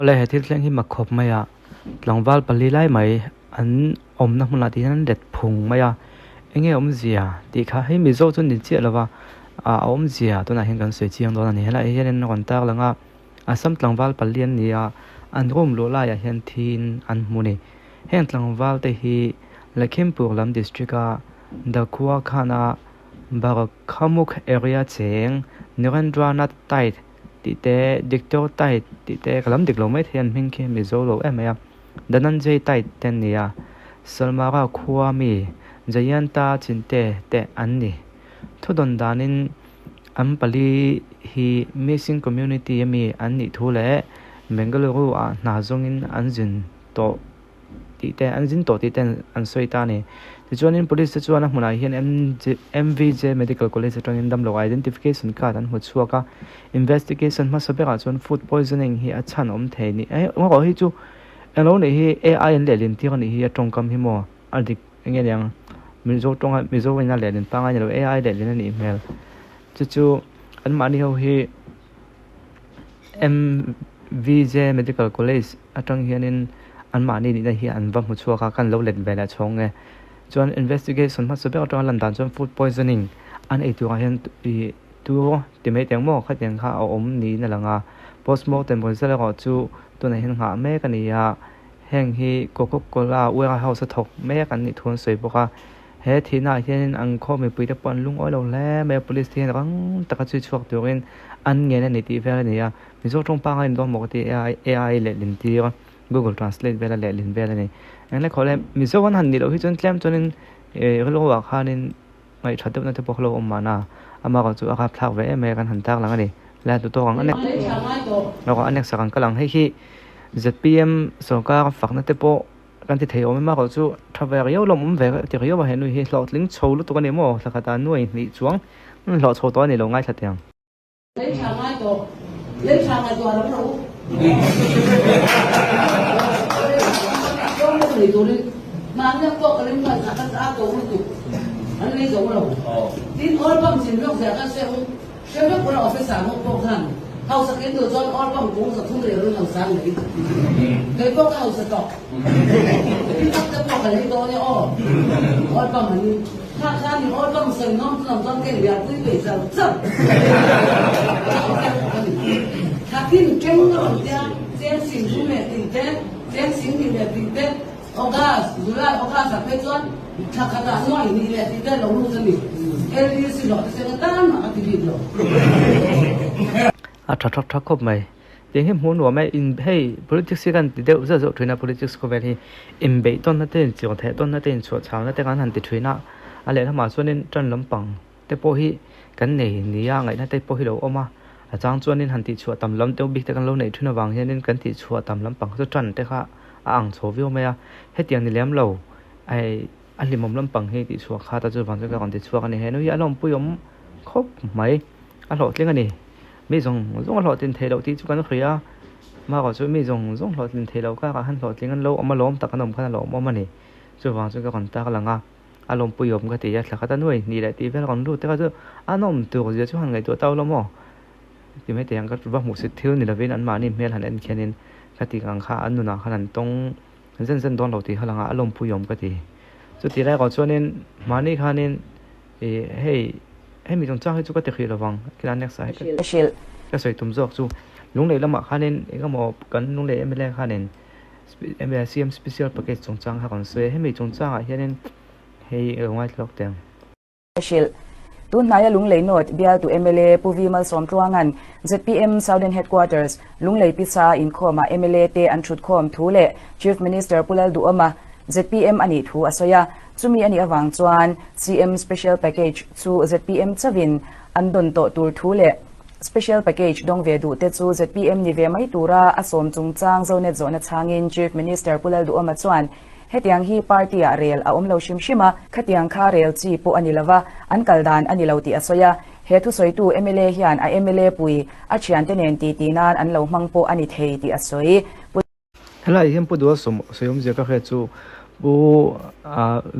Awle he thil thleng hi mak khawp mai a, tlangval pali lai mai an awmna hmunah tih hian an let phung mai a, enge awmzia tih kha hei Mizo chu ni chiah lova ah a awmzia tunah hian kan sawi chiang dawn a ni helaiah hian an rawn tar lang a Assam tlangval pali an ni a an room luh laiah hian thiin an hmu a ni heng tlangval te hi Lakhimpur lam district a Dakhuakhana Barakhamukh area cheng Nirendranath Tait tih te Dictor Tait tih te ka lam dik lo mai thei an hming khi Mizo lo em mai a Dhananjay Tait te an ni a Salmara khua mi Jayanta Chinte te an ni. Thudawn danin an pali hi Missing Community ami an nih thu leh Bengaluru ah hna zawngin an zin tawh. tih te an zin tawh tih te an sawi ta a ni. Tichuanin police te chuan a hmunah hian MVJ Medical College atangin damlo identification card an hmu chhuak a, investigation hmasa berah chuan food poisoning hi a chhan awm thei ni. Hei erawh hi chu englo nih hi AI an lehlin tir a nih hi a tawngkam hi maw a dik enge niang Mizo tawnga Mizo in a lehlin pangngai ni lo AI lehlin a nih hmel. Chu chu anmahni ho hi. MVJ Medical College atang hianin anmahni nihna hi an va hmu chhuak a, kan lo let ve leh chhawng nge. Chuan investigation hmasa ber atanga lan dan chuan food poisoning an ei turah hian ih tur ti mai teng maw khatiang kha a awm niin a lang a. Postmortem result erawh chu tunah hian nghah mek a ni a, heng hi Coca Cola warehouse a thawk mek an nih thu an sawi bawk a. He thihnaah hianin an khaw mipuite pawh an lungawi lo hle mai a, police te hian rang taka chhui chhuak turin an ngen a ni tih vel a ni a, Mizo tawng pangai in dawn maw ka ti AI AI lehlin tir a, Google Translate vela lehlin vel a ni. Engle khaw le Mizo an han nih loh hi chuan tlem chuanin ih rilru ah khanin ngaihthat deuhna te pawh kha lo awm mahna amaherawh chu a rapthlak ve em mai a kan han tar lang a ni. La duh tawk ang a next ah kan kal ang hei hi zpm sorkar fakna te pawh Kan ti thei awm em erawh chu tha ve riau lawm awm ve ti riau a he nui hi hlawhtling chho lutuk a ni maw thla khat ah nuai hnih chuang hlawh chho tawh a ni lo ngaithla teh ang. Lei tha ngai tawh, lei tha ngai tawh a lo ro. Rawng nei turin mahni pawh ka ring hman a kan a ko lutuk an lei zo lo. Tin oil pump chin lawk zia kan hre ung. Hre vek ula officer ho pawh khan hausa kin duh chuan oil pump kung 300 leh run hausa an nei. Kei pawh ka hausa tawh. Pick up te pawh ka lei dawn e aw. Oil pump an kha khan in oil pump sawi nawm chu lam chuan ka inriahpui peih char char. Thla tin keng a rawn tia cheng sing thum leh tih te, cheng sing hnih leh tih te, August, July, August ah phei chuan thla khatah nuai hnih leh tih te lo lut a ni. LDC hlawh te senga tan mah ka ti bik lo. A tha thak thak khawp mai. Tiang hi hmuh nuam e, in hei politics hi kan ti deuh zeuh zeuh thin a, politics khawvel hi inbeih tawnna te inchiang theih tawnna te inchhuah chhangna te kan han ti thin a, a lehlamah chuanin tan lampang te pawh hi kan nei nia ngaihna te pawh hi lo awm a, a chang chuanin han tihchhuah tam lam deuh bik te kan lo neih thin avang hianin kan tihchhuah tam lampang chu tan te kha a ang chho viau mai a, hetiang ni lem lo hei a hlimawm lampang hi tihchhuah kha ta chu vang chuan ka rawn tichhuak a ni, henu hi a lawmpui awm khawp mai a hlawhtling a ni, mi zawng zawng a hlawhtlin theih loh tih chu kan hria a, amaherawh chu mi zawng zawng hlawhtlin theih loh karah khan hlawhtling an lo awm a lawm tak an awm khan a lawmawm a ni, chuvang chuan ka rawn tar lang a. A lawmpui awm ka ti a, thla khat a nuai hnih leh tih vel rawn lut te kha chu a nawm tur zia chu han ngaihtuah tau lo maw? Ti mai thei ang ka va hmuhsit thil ni lovin anmahni hmel han en khianin ka tih ang kha an nunah khan an tawng zen zen dawn lo tih kha langah a lawmpui awm ka ti. Chuti lai erawh chuanin mahni khanin ih hei hemi chungchang hi chu ka ti hrih lovang khilai next ah hi ka sawi tum zawk chu lunglei lamah khanin engemaw kan lunglei mla khanin CM Special Package chungchang kha kan sawi a, hemi chungchangah hianin hei lo ngaithla lawk teh ang. Hrilh. Tunhnaia Lunglei North bialtu mla Pu V Malsawmtluanga'n zpm Southern Headquarters, Lunglei Pisa inkhawmah mla te an thutkhawm thu leh Chief Minister Pu Lalduhawma zpm a nih thu a sawi a, chumi a nih avang chuan CM Special Package chu zpm chauhin an dawn tawh tur thu leh Special package dawng ve duh te chu zpm ni ve mai tura a sawm chungchang Zonet zawhna chhangin Chief Minister Pu Lalduhawma chuan hetiang hi party ah rel a awm lo hrim hrim a, khatiang kha rel chi pawh a ni lova, an kal dan a ni lo tih a sawi a. He thusawitu mla hian a mla pui a thiante nen titi nan an lo hmang pawh a ni thei tih a sawi. Pu. Helai hian Pu Duha sawm sawi awmzia ka hriat chu Pu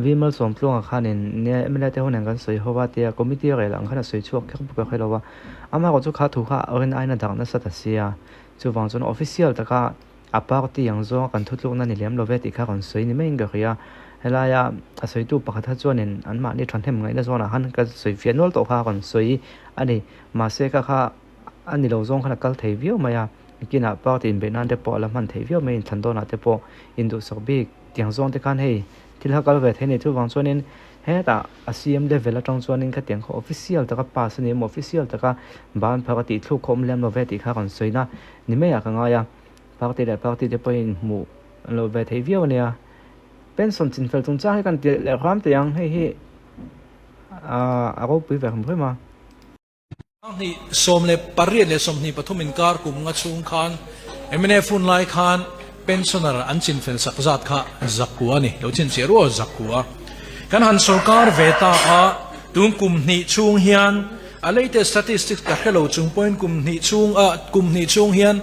V Malsawmtluanga khanin nia mla te ho nen kan sawi ho a tia committee rel ang khan a sawi chhuak kher bawk a hre lo a, amaherawhchu kha thu kha a rin aiin a dak nasa ta sia, chuvang chuan official taka. A party ang zawnga kan thutlukna ni lem lo ve tih kha rawn sawi ni maiin ka hria. Helaia a sawitu pakhat kha chuanin anmahni thahnem ngaihna zawnah khan ka sawi fiah nual tawh kha a rawn sawi a ni. Mahse kha kha a ni lo zawng khan a kal thei viau mai a, kinah party inbeih nan te pawh a la hman theih viau mai, inthlan dawnah te pawh induhsak bik tiang zawng te khan hei thil kha kal ve thei a ni. Chuvang chuanin hetah a CM level atang chuanin khatiang kha official taka pass a ni emaw official taka ban phar a tih thluk kha awm lem lo ve tih kha a rawn sawi na ni maiah ka ngai a, party leh party te pawhin hmuh an lo ve thei viau a nia. Pension chinfel chungchang hi kan ti leh hram teh ang, hei hi a ropui ve hrim hrim a. 2018 inkar kum nga chhung khan mnf hun lai khan pensioner an chinfel sak zat kha zakua a ni, lo chhinchhiah rual zakua. Kan han sorkar ve ta a, tun kum hnih chhung hian a latest statistics ka hre lo chung pawhin kum hnih chhung a kum hnih chhung hian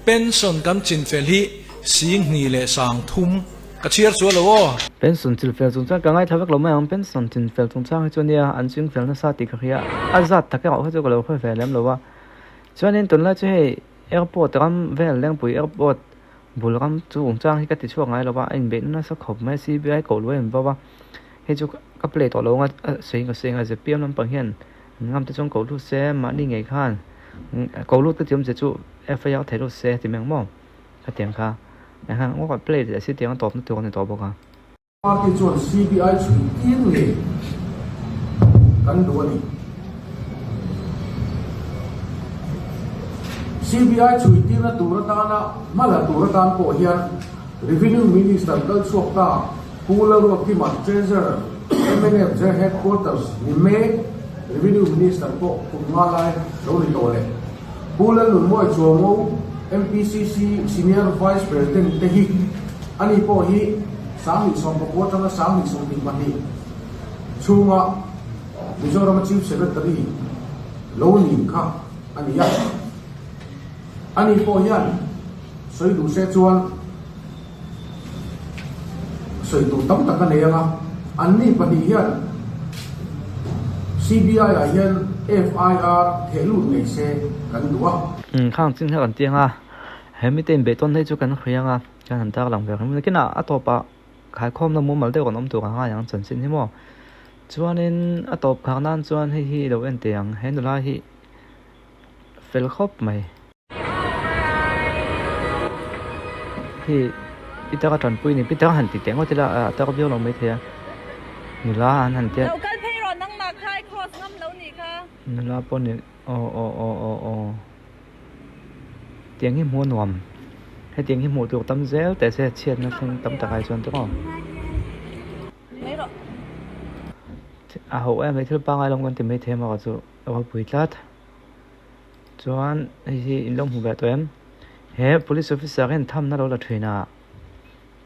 Pension kan chinfel hi 20 leh 30 ka chhiar chu a lo aw. Pension chinfel chungchang ka ngaithla vek lo mai ang, pension chinfel chungchang hi chu nia an chingfel nasa tih ka hria, a zat tak erawh kha chu ka lo hre ve lem lo a. Chuanin tunlai chu hei airport ram vel Lengpui airport bul ram chu chungchang hi ka ti chhuak ngai lo va, a inbeihna nasa khawp mai CBI koh luai an vau a, hei chu ka play tawh lo ang a, sawi ka sawi ang a zpm lampang hian An ngam te chuan ko lut se, mahni ngei khan ko lut ka ti awmzia chu FIR thei lut se ti meng maw? Khatiang kha enghan ngawk a play leh si tiang a tawpna tur a ni tawh bawk a. Party chuan CBI chhui tir ngei kan duh a ni. CBI chhui tirna tur atana hma la tur atan pawh hian Revenue Minister kal chhuak ta Pu Lalruatkima, Treasurer, mnf J Headquarters ni mek, Revenue Minister pawh kum nga lai lo ni tawh leh Pu Lalnunmawi Chuango, MPCC Senior Vice President te hi ani pawh hi 2019 atanga 2022 chhunga Mizorama Chief Secretary lo ni kha a ni a. Ani pawh hian sawi duh se chuan Sawi tur tam tak a nei ang a, anni pahnih hian CBI ah hian FIR theh lut ngei se kan duh a. Khang chin kha kan ti ang a, he mite inbeih tawn hi chu kan hria ang a, kan han tar lang ve reng mai. Nakinah a tawpah khaikhawmna mumal deuh kan awm tur ang ngai ang chanchin hi maw. Chuanin a tawp khar nan chuan hei hi i lo en teh ang, he nula hi fel khawp mai. Hei Peter a tanpui a ni Peter a han ti teh ngawt ila a tar viau lo maithei a nula an han tia Lo kal phei rawh nangmah kha i cross ngam lo nih kha. Nula pawh ni aw aw aw aw aw tiang hi hmuh a nuam hetiang hi hmuh tur tam zel teh se chhiatna thleng tam tak ai chuan tawh a ho em mai thil pangngai lo kan ti maithei a mah chu a ropui tlat. Chuan hei hi in lo hmu ve tawh em? He police officer hian thamna lo la thin a,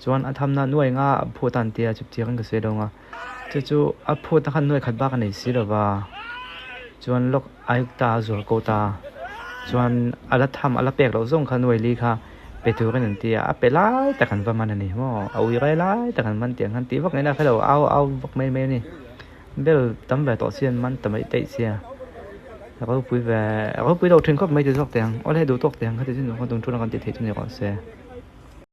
chuan a thamna nuai nga a phut a an tia chip chiang in ka sawi lo a, chu chu a phut na khan nuai khat bak a nei si lo va, chuan lawk Ayukta a zual ko ta, chuan a la tham a la pek loh zawng kha nuai li kha pe turin an ti a, a pe lai tak an va man a ni maw, a ui rai lai tak an man tih ang khan tih vak ngaihna a hre lo, au au vak mai mai a ni. Bel tam ve tawh chian man ta mai daih sia ropui ve ropui lo thin khawp mai ti zawk teh ang awle duh tawk teh ang kha ti chu kan tum thu na kan ti thei chu ni rawh se.